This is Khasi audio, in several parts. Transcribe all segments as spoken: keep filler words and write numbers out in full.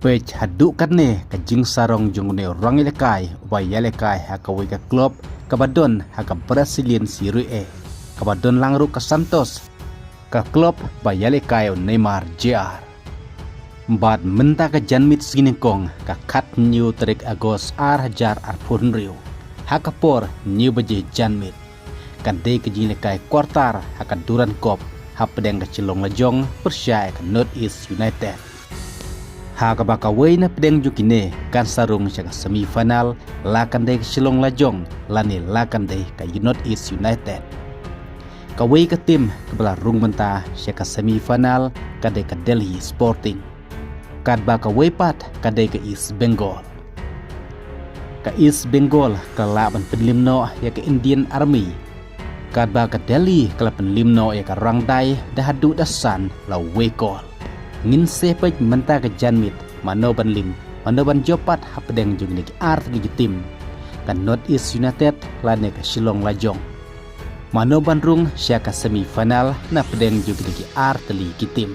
Peit haduh katne ka jingsarong jong une u rangïalehkai uba ïalehkai ha kawei ka klub kaba don ha ka Brazilian Serie A, kaba don lang ruh ka Santos, ka klub ba ïalehkai u Neymar Junior. Bad mynta ka janmiet sngi nyngkong, ka khathynñiew tarik August ar hajar arphew hynriew, ha ka por hynñiew baje janmiet, kan dei ka jingïalehkai quarter ha ka Durand Cup hapdeng ka Shillong Lajong pyrshah ïa ka North East United. Ha kaba kawei na pdeng jong kine kan sa rung sha ka semi final, la kan dei ka Shillong Lajong lane la kan dei ka North East United. Kawei ka tim kaba la rung mynta sha ka semi final ka dei ka Delhi Sporting, katba kawei pat ka dei ka East Bengal. Ka East Bengal ka la lah ban pynliem noh ïa ka Indian Army, katba ka Delhi ka la pynliem noh ïa ka Rangdai da haduh da san la wei kol. Ngin sa peit mynta ka janmiet mano ban liem, mano ban jop pat hapdeng jong kine ki artylli ki tim, ka North East United lane ka Shillong Lajong. Mano ban rung sha ka semi final na pdeng jong kine ki artylli ki tim.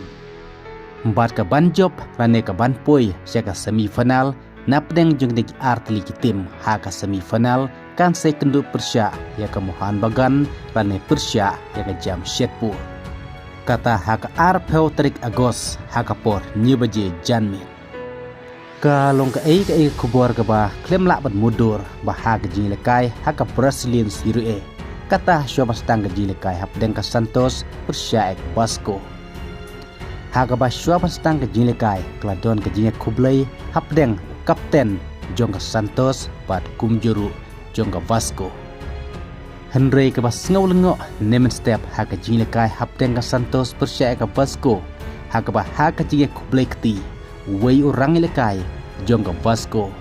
Bad ka ban jop lane ka ban poi sha ka semi final na pdeng jong kine ki artylli ki tim ha ka semi final kan sa ïakynduh pyrshah ïa ka Mohun Bagan lane pyrshah ïa ka Jamshedpur. Kata ha ka arphew tarik August ha ka por hynñiew baje janmiet. Ka long kaei kaei ka khubor kaba khlem lah ban mutdur ba ha ka jingïalehkai ha ka Brazilian Serie A, kata shuwa ban sdang ka jingïalehkai hapdeng ka Santos pyrshah ïa ka Vasco. Ha kaba shuwa ban sdang ka jingïalehkai ka la don ka jingïakhublei hapdeng u kapten jong ka Santos bad kumjuh ruh jong ka Vasco. Hynrei kaba sngew lyngngoh ne mynstep ha ka jingïalehkai hapdeng ka Santos pyrshah ïa ka Vasco, ha kaba ha ka jingïakhublei kti, uwei u rangïalehkai jong ka Vasco,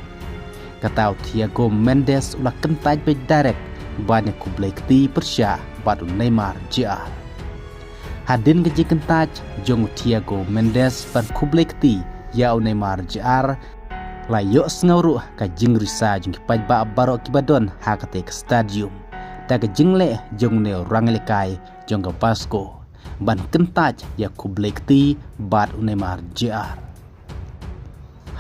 kata u Thiago Mendes, u la kyntait beit direct ban ïakhublei kti pyrshah bad u Neymar Junior. Hadien ka jingkyntait jong u Thiago Mendes ban khublei kti ïa u Neymar Junior, la ïohsngew ruh ka jingrisa jong ki paidbah baroh kiba don ha katei ka stadium da ka jingleh jong une u rangïalehkai jong ka Vasco ban kyntait ïakhublei kti bad u Neymar Junior.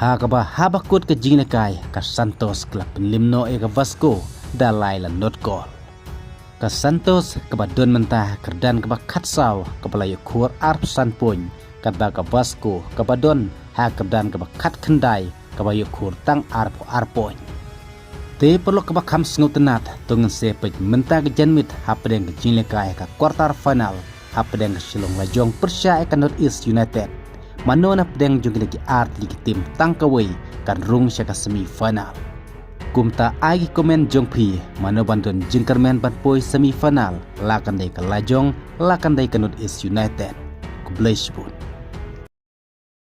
Ha kaba ha bakut ka jingïalehkai, ka Santos ka la pynliem noh ïa ka Vasco da lai la not kol. Ka Santos kaba don mynta ha ka kyrdan kaba khatsaw kaba la ïoh khur arphew san point, katba ka Vasco kaba don ha ka kyrdan kaba khatkhyndai kaba ïoh khur tang arphew ar point. Te paralok kiba kham sngewtynnat, to ngin sa peit mynta ka janmiet hapdeng ka jingïalehkai ha ka quarter final hapdeng ka Shillong Lajong pyrshah ïa ka North East United, mano na pdeng jong kine ki artylli ki tim tang kawei kan rung sha ka semi final. Kumta ai ki comment jong phi, mano ban don jingkyrmen ban poi semi final, la kan dei ka Lajong, la kan dei ka North East United. Khublei shibun.